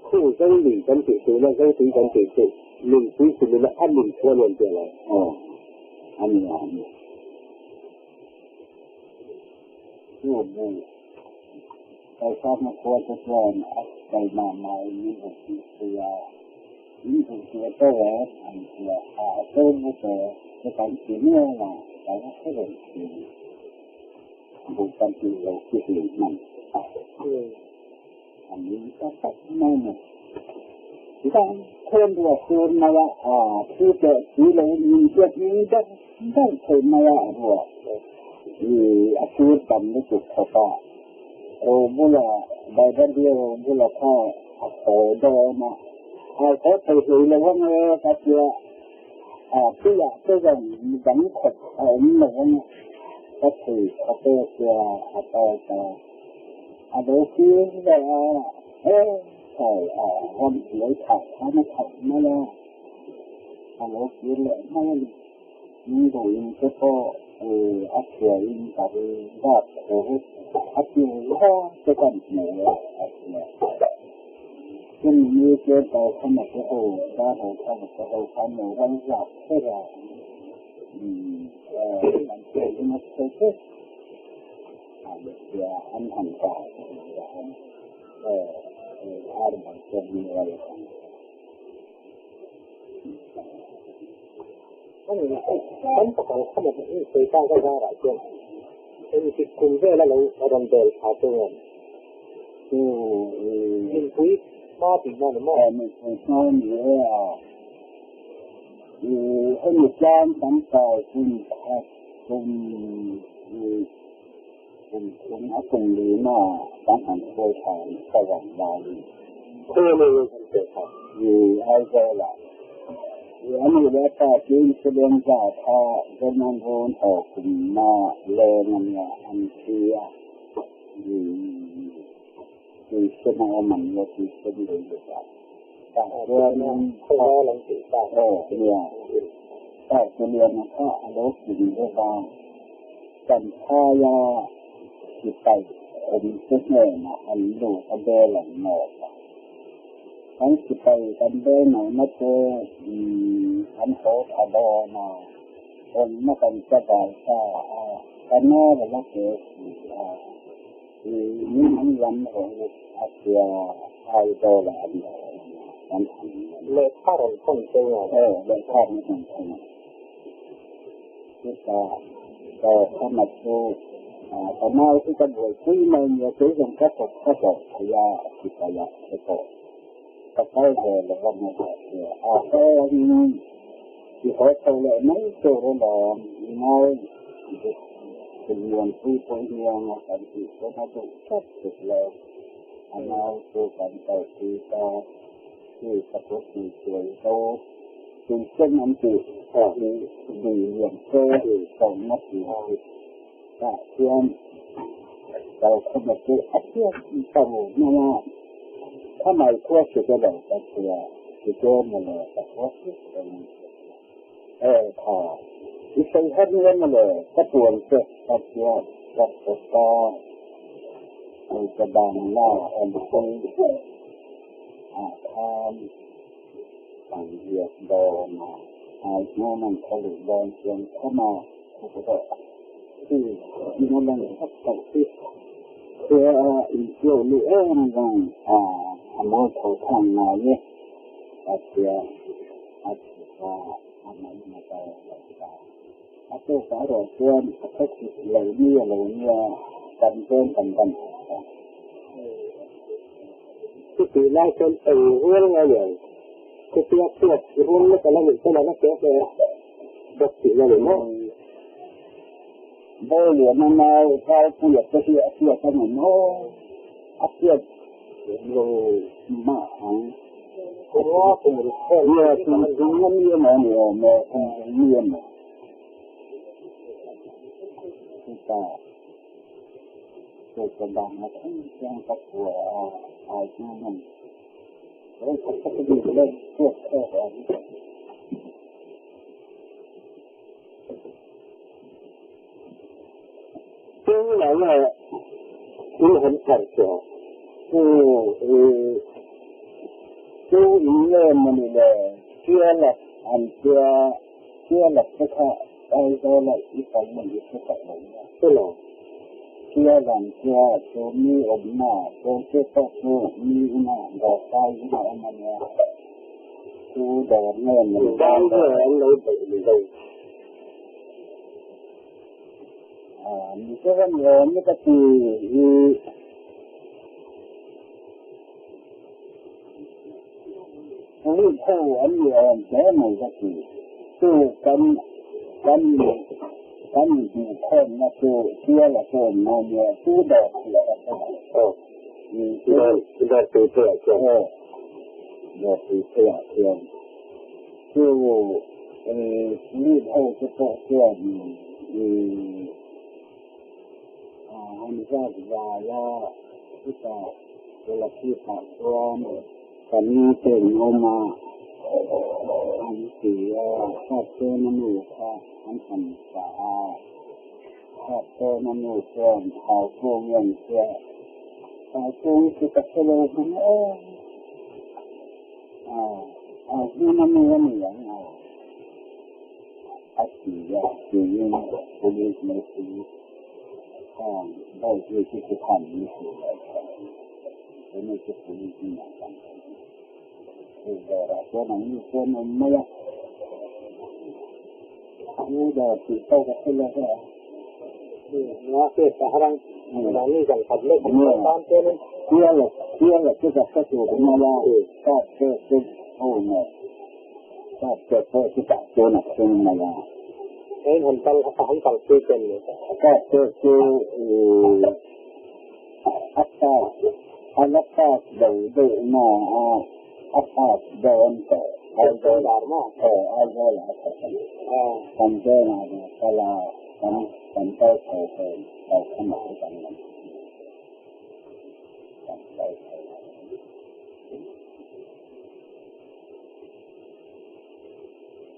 Khu zo lui kan tih tuna zo tui kan tih chu nunpui kumin a nun thu a nuam piah lo. Aw, a ni a ni. Chu bu kalsakna khua te chuan a kalmah mahin min hmuh tih pui a, min hmuh tih a to e an ti a, a to bu te chu kan ti mial a, kan hre reng thin. Bu kan tih lo khi hlim hman a. A min ta tak mai ni. Chutah khawn ruah sur mai a, a thu teh si lo min hriat hming deuh deuh thei mai a ruah i a sur tam lutuk khawp a. Robula, Baibali Robula kha a thaw dawn a, a thaw thei hlei lo ang e ka tia, a puiah te zawng midang khawp a awm lo ang e ka thei khawp e tia a tawp a. A lo fir leh a, he khai a rawn hnuai thah khan a khalh mai a, a lo fir leh mai a ni. Min duhin te pawh a chhiain ka ring dat khur a ti ho te kan hmu a, a ti a. Chumi ni chuan Kalkhama te ho, Darhothanga te ho khan lo ral zak kher a, an hriat in a chhe vek. An han ta ar bang chuan min ral ang. Kan pakal kha maw in sawi ta ka zarah chuan engtik kum vela lo rawn bel tha chu ngem? Mipui hma tih hma ni maw? Mipui hma ni e a. Hemi tlang kan kai hun khat kum kum thum a kum lina kan han hruai tha ang ka vang laiin. Khawi nge nge kan hruai tha? I Aizawlah. I a nu leh a pa chu influenza kha German rawn haw kumna leng a nia an thi a. I tuisen a awm an nia tuisen lei leh a. Tah chuanin Khawzawl an tih ta. Aw nia. Tah chuliana kha a lo kim deuh a. Kan phaia sipai awm te hnenah an lut a bel an nawp a. Kan sipai kan bel nawhna chu an haw tha dawn a, awmna kan chabai ta a, ka ner a la ke si a, min an lam rawh u a tia Aizawl-ah an lo awm a, kan han lam. Lehkha rawn thawn cheu ngai. Aw, lehkha rawn thawn cheu ngai. Chutah Dawrkhama chu ka nau chu ka buaipui mai nia, kei zawng ka thawk ka hlawh thei a, sipai ah te pawh. Ka kal ve lo va maw a hawngin i haw chho leh mai tur alawm i ngai lianpui pawh hian a kan tih chuan a duh tlat tuk lo. A nau chu kan kalpui ta khi ka kut hmeichhia i zo tuisen an tih hi lui lian fe kohna tih hi tah chuan kalkhawma chu a hriat ta ru hman a, kha mai khua si te lo ka hria, ti te mawle ka khua si te min hria e kha i sawi har nia mawle ka tuan che ka hria ka hre ta ka bangla awm pui ah khan kan riak dawn a, ai hmun an khaw luh dawn chuan khawma khuk rawh khi in a lang vak tawh khi khua a inchiau luh em vang a a mawi tho thang ngai e a tia a chhuk a a mai motor lo ta a tukah erawh chuan a khawsik lo ni a lo nia kan veng kan ban thei ta. Chutih lai chuan eng rual ngai lian chutia chhuat rual lek a la nih chuan a la teh hle bawk tihna ni maw? Bawliana nau Valpuia te hi a hriat a ni maw? A hriat lo mah ang. Ia kum kum a mi emaw a ni awm e, kum kum mi emaw. Chutah. Chawlhkawt dang a thleng chiang ka pua a, ai hnu hman rei khat khat a bik leh chhuak chhuak a ni. Tunah nge in han thar chu? Chu in nge mawni le Sialak an tia Sialak te kha Aizawl a i kal man i hre tawh lo nia. Hello. Sialan tia chu mi awmna chuan che pawh chu mi ina dawrkai ina awm a nia. Chu dawr nge mawni Dang nge an lo daih ni lo. Mizoram rawm ni ka ti i. Police ho an ni awm hle mai ka ti. Chu kan kan kan inhmuhkhawmna chu Sial a chu awm a nia, chu dawr tih ka hre lo. Aw, dawr dawr tui pheiah chuan. Aw, dawr tui pheiah chuan. Chu police ho te pawh chuan an zat vai a, chutah Kolasib-ah chuan ka ni te an awm a, an ti a, Hratchena nu kha an han chah a, Hratchena nu chuan Haukung an tia, Haukung chu ka hre lo hman em a, a hmun a mi a ni ang a. A ti a, tiin police meipui khan Bawihpuii chu chu khan min hrilh leh tawh a ni. Tuni chu police in an kan tawh a ni. Chu dawrah chuan an ni chuan awm mai a, chu dawr tih pawh ka hre lo ve a. Tial tial chu ka hre tur mai a, kap te chu ho nen. Kap te pawh chu tah chuan a thleng mai a. Eng han kal han kal pui chen ni? Kap te chu a pass a la pass lo deuh na a, a pass dawn tawh. Aizawl ah maw? Aw, Aizawl ah a thawk a ni. Kan vengah ve kal a, kan kan kal chho thei lo kha mak chu kan lam. Kan kal chho.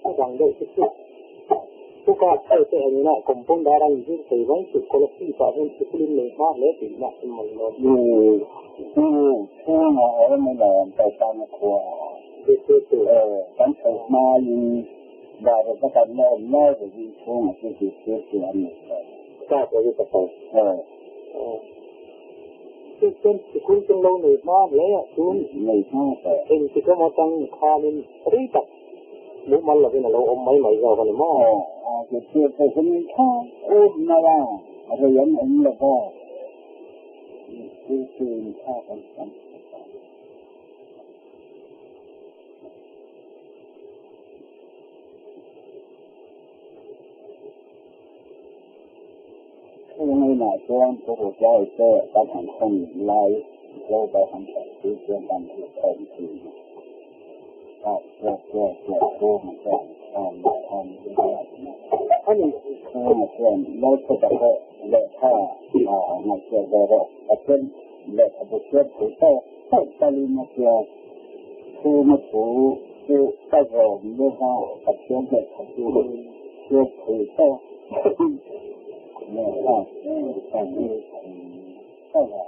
A dang deuh chu chu Puka chheu te engina compounder a inzir thei mai chu Kolasib ah hian sikul in nei hma hle tih na a man dawn. Chu chhungah a awm alawm Paitana khua ah. Kan chho hmaiin Bharat a kan la awm lai rengin chhungah chu zirtir chu an nei tawh. Ka pawh hi ka sawi. Chu chuan sikul chu lo nei hma hle a chun. Nei hma tawh. Engtik emaw atang khanin rei tak mumal lovin a lo awm mai mai zawk a ni maw? Aw, a zirtir pawh chu nei tha um mai a, rei an awm lo va, zirtirtu in thlak an tam khawp a. Ngay na chuan ko ko lai te kan han hon lai lo ba han ta tu chuan kan thu thom thi ta ta ta ta ko ma ta tham tham อันนี้ ma chuan lo ta ta ko le tha a na che de ro a chen le ta bu che tu ta ta ta li ma che thu ma thu tu ta ro le ha ta chen le ta tu che tu ta เนี่ยว่าแต่นี่ก็ว่า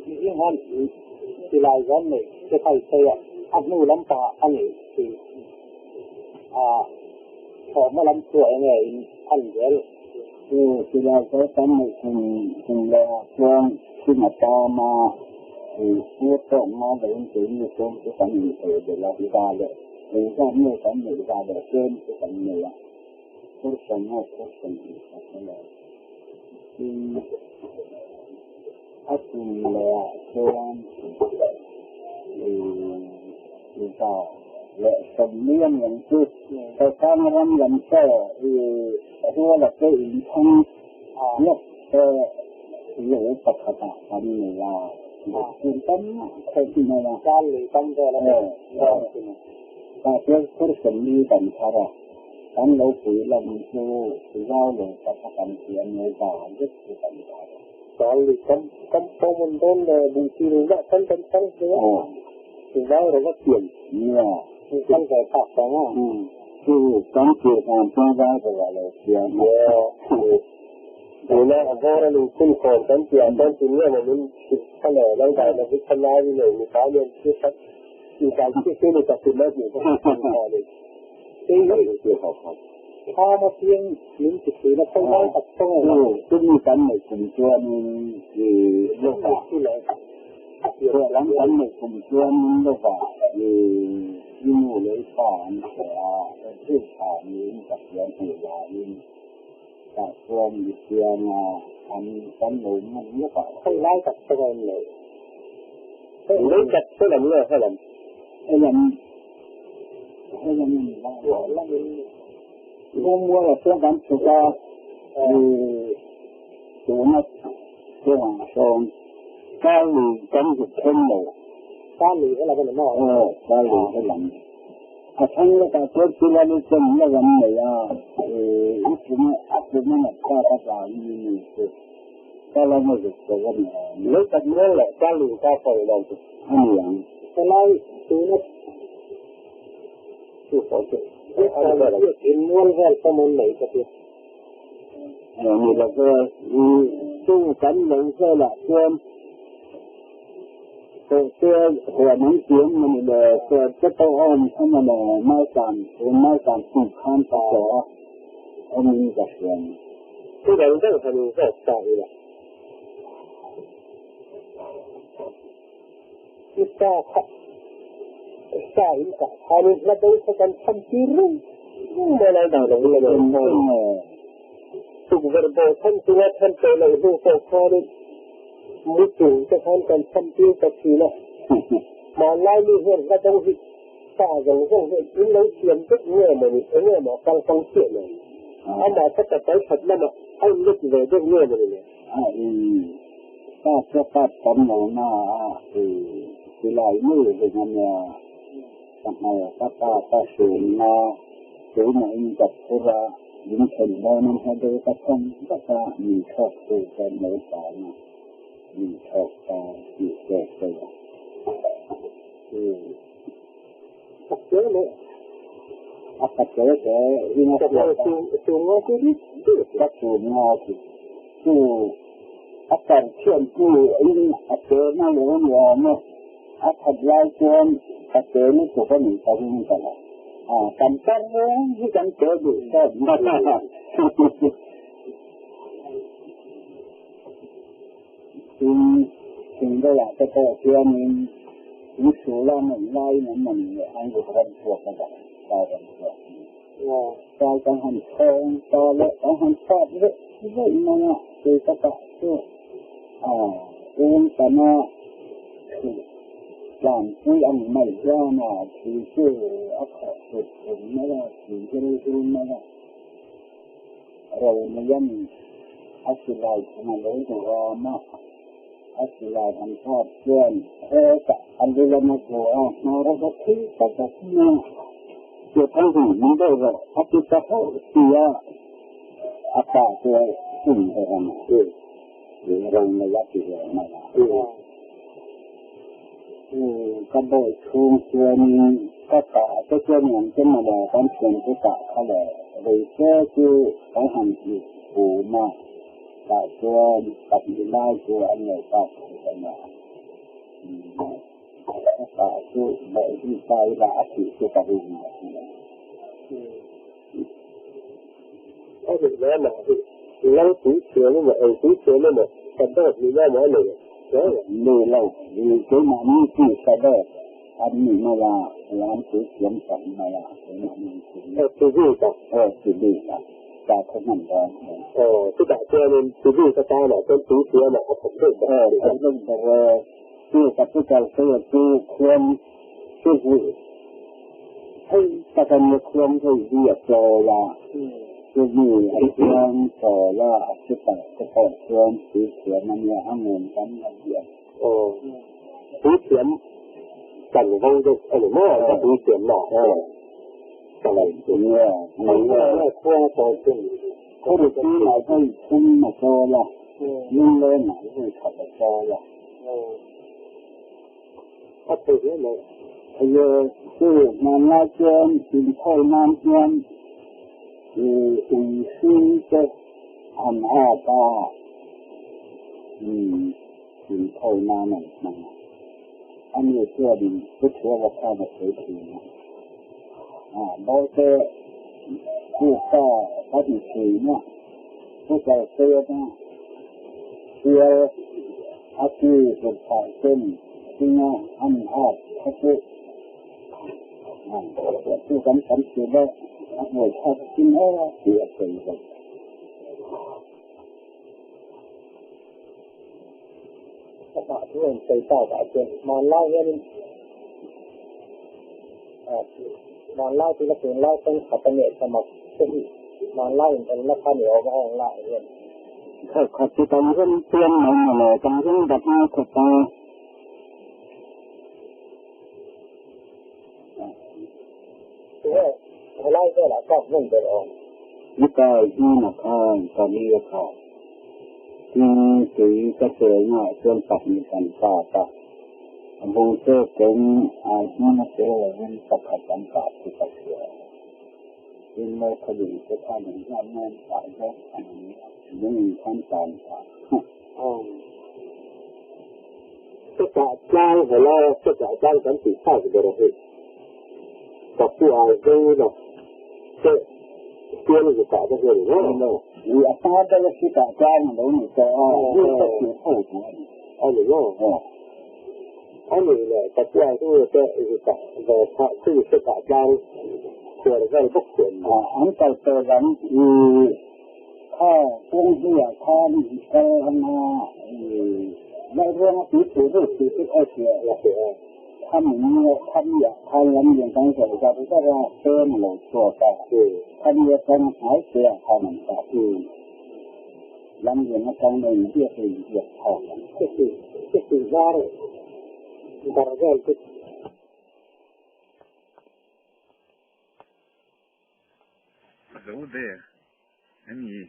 ที่ฮันที่ลายร้อนเนี่ยจะใครเสียอันนู้ลำปาอันนี้ที่ขอมาลำตัวไงอันเดียว คือที่เราใช้ตั้งในคุณคุณแล้วช่วงที่มาตามาคือพูดตรงมาแบบนี้มีช่วงที่ตั้งอยู่เดี๋ยวเราพิจารณาเลยหรือก็ไม่ตั้งอยู่ได้เลยเกินที่ตั้งเนี่ยพูดสมองพูดสมองอะไรคืออัตแล้วช่วงหรือก็และสมเนียงอย่างที่แต่การรำอย่างเจ้าตัวละก็อินทั้งเล็กก็หลูปกติทำเวลาคือตั้งคนที่มา การหรือตั้งแต่ละ แต่เรื่องพูดสมนีกันทาระกันเราคุยลำจูเล่าเลยปกติเสียในบ้านก็คือกันทาระ การหรือตั้งตั้งโตมันต้นเลยบางทีเราตั้งตั้งตั้งเนี่ยถึงแล้วเราก็เปลี่ยน เนี่ย ตั้งแต่ปากสองอ่ะ คือสังเกตการจ้างได้ก็ว่าเราเสีย เนี่ยดูแลพ่อเราขึ้นของตั้งเปลี่ยนตั้งตัวเนี่ยมันขนาดร่างกายมันพิจารณาอยู่เลยมีการเรียนที่สักมีการที่ขึ้นในตัดสินแล้วอยู่ก็ขึ้นคอเลย ที่เกี่ยวกับ ข้ามาเพียงลิ้นติดสีแล้วต้องไล่ตัดต้อง คือมีกันในกลุ่มตัวนี้คือโลก ที่ไหน ตัวหลังกันในกลุ่มตัวนี้โลกคือยิ่งเลยป่านเสียที่ผ่านนี้กับเรื่องหัวนี้แต่ตัวมีเสียงาทำกันหนุ่มมันเยอะกว่า ต้องไล่ตัดต้องเลยไล่ตัดต้องเลยให้ลำ ไอ้ยังไอ้ยัง แล้วมัน รวมว่าเรื่องการศึกษาคือตัวนักเรื่องสองการหลีกันจุดเข้มเลย การหลีให้เราเป็นหม้อ การหลีให้หลังอาทั้งแล้วก็ตัวที่เราจำแล้วกันเลยอ่ะอีกทีอัตมาหนักข้าพเจ้านี่นี่คือก็เราไม่รู้ตัวกัน เลยตัดเนื้อแหละการหลีการใส่เรา อันนี้อย่าง แต่ไล่ตัวนักตัวเขาเห็นม้วนแว่นประมาณไหนก็เป็น นี่เราก็สู้กันเลยก็ละเพื่อนตัวหัวน้ำเสียงมันเลยตัวจะต้องอ้อมเข้ามาเลยไม่การไม่การผูกข้ามต่ออันนี้ก็เสียง ที่เราได้ทำก็ต่ออีกที่ต่อค่ะต่ออีกค่ะอันนี้เราได้กันทำที่รู้ไม่ได้ดาวเลยเลยถูกระเบิดท่านตัวท่านเป็นอะไรดูตัวคอนี่มุดถึงจะท่านกันทำที่กับทีละมาไล่นี่เห็นก็ต้องหิตาอย่างนี้เห็นอินเลยเสียมทุกเงี้ยมันนี่เงี้ยมาฟังฟังเสียเลยอันมาถ้าจะไปผัดนั่นอ่ะไอ้ลึกเลยเรื่องเงี้ยมันเนี่ย ถ้าจะตัดตำหนูหน้าคือคือลายมือเป็นเนี่ยทำไมตาตาตาสูงนาสูงไหนกับธุระยิ่งเห็นแล้วนั้นให้ดูกระทงก็จะมีโชคดูเป็นหนูตานะมีโชคตามีโชคตัว คือเยอะเลย อัปเจกเอิน จะ สู สูงงอคือ ก็สูงงอคือคืออัปเชื่อมคืออินอัปเจนั่นเลยเนี่ยเนาะอัปลายเชื่อมอัปเจนี่ตัวก็หนีไปนี่กันละกันกันเลยที่กันเจอดูก็ไม่ได้ถึงได้อยากจะเชื่อมวิสูล่ามันไล่มันมันอันอยู่กันพวกกันตายกันพวกตายกันหันทองตาเละหันชอบเละเละมันอ่ะคือตะกะคืออุ้มตะนาคือหลานคุยอันไม่ย่าหน่าคือชื่ออักขระสุดผมไม่ได้คือจะรู้ไม่ได้ Romayan a silai chhung a lo duh awm a, a silai han kap chuan hetah a lu lam a vuah a, hnar a va thil ta vek mai a, Chu thang hi min deuh rawh a ti ta hauh si a, a pa chu a him ber a ni. Romaya ti ve mai a. Ka bawih chhung chuanin ka kah te chuan an te mawle kan thiante kah kha le rei fe chu kan han tih pum a, tah chuan pahnih lai chu an lo kak thei ta nia. Ka kah chu bawih hi ta ila a thih chu ka ring lo a ni. A nih na mah hi lal pui thiam emaw ei pui thiam emaw ka dawt nihna emaw a nei a nia. Nei lo, i keimahni chi ka dawt an ni mai a, lam pui thiam tak mai a, keimahni chi. Aw chi bik a. Aw chi bik a, ta khaw hman dawn hian. Aw chutah chuanin chi bik atana chuan pui thiamah a thawk deuh ber. Aw thawk deuh ber e, chu capital sawi chu khuan chu hmuh Hei tak a nia khuang hei hi a chawl a, chumi a khuang chawl a a sipai te pawh chuan puithiam a nia a ngen tam a nia. Aw, puithiam kan vo deuh a ni maw ka puithiam na ah chuan. Nia, nia. Khuang a chawl chu. Khuang chhungah vawi thum a chawl a, lunglenah vawi khat a chawl a. A thei hle mai. Hei chu hmanlai chuan inthawi nan hian ui hrui te an at a, inthawi nan an hmang a. Ani chuan pu Thuava khan a sawi thin a, Baute kuka kan inchhuina pu Kalsena sial a ti hurphah ten Tinga an at kha chu chu kan tam si lo, a hmuaithlak chin aw tih a sawi bawk. A tah chu rawn sawi tak ah chuan hmanlai hianin hmanlai tuna tunlai pawn khat a nih samak te hi hmanlai in elna kha ni awm a heng laiah hian. Khat chu kan ring chiang mai mawle, kan ring dat ngai khawp a. Tinge helai velah kak hmun ber awm? Nikai hnenah khan ka ri a kha. Tin, kei ka chelnaah chuan pahnih kan kap a. A bul te keng ai hmuna tel lovin pakhat an kah chu ka hria. Tin, lehkha ding te khan an hlat nan kah zawk a ni a, lungin khan tan phah. Chutah tlang helaia chutah tlang kan tih thlak ber a hi ka pu ai zo na che sial zukah te hian ni maw? Lo, i a hma ber a chutah tlang a lo ni tawh a, hei ka thil tho tawh a ni. A ni maw? Aw. A nih leh ka pu ai zo te zukah ve kha chu chutah tlang khuar vel bawk chu an ni. An kal tawh lam i Kha kawng hnuaiah khan kal anga leh ruanga tui phu deuh tih chu a hria a. Kham khamiah khan lam lian kan zawh zar zar a, pem a lo chhuak a. Khami atang hnai te ah khan an kah. Lam lian atang a inbiak a inbiak phak ang. Chuti zar dar vel chu. A zo der a ni.